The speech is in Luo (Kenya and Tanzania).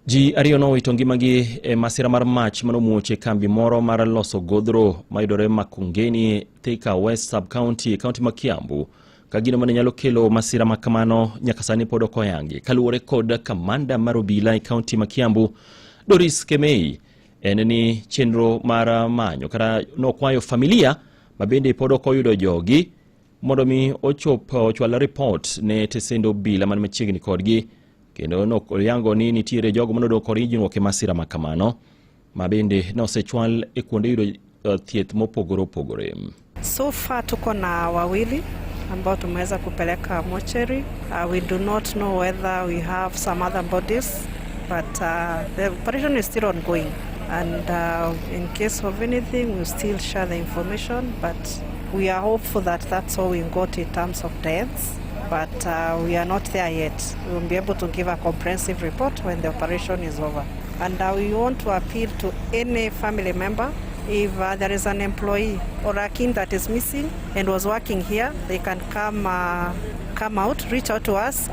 Ji ariyo nowito ngimagi e masira mar mach manomuoch e kambi moro mar loso godhro mayudore Makongeni, Thika West Sub-County e kaunti ma Kiambu. Ka gino mane nyalo kelo masira ma kamano nyaka sani pod ok oyangi. Kaluwore kod kamanda mar obila e kaunti ma Kiambu, Doris Kemei, en ni chenro mar manyo kata nokwayo familia ma bende pod ok oyudo jogi mondo mi ochop ochwal ripot ne tesend obila man machiegni kodgi kendo noyango ni nitiere jogo manodong' kod hinyruok e masira ma kamano ma bende nosechwal e kuonde yudo thieth mopogore opogore. So far tuko na wawili ambao tumeweza kupeleka mochari. We do not know whether we have some other bodies, but the operation is still ongoing. And in case of anything, we'll still share the information, but we are hopeful that that's all we got in terms of deaths. But we are not there yet. We will be able to give a comprehensive report when the operation is over. And we want to appeal to any family member if there is an employee or a kin that is missing and was working here, they can come out, reach out to us.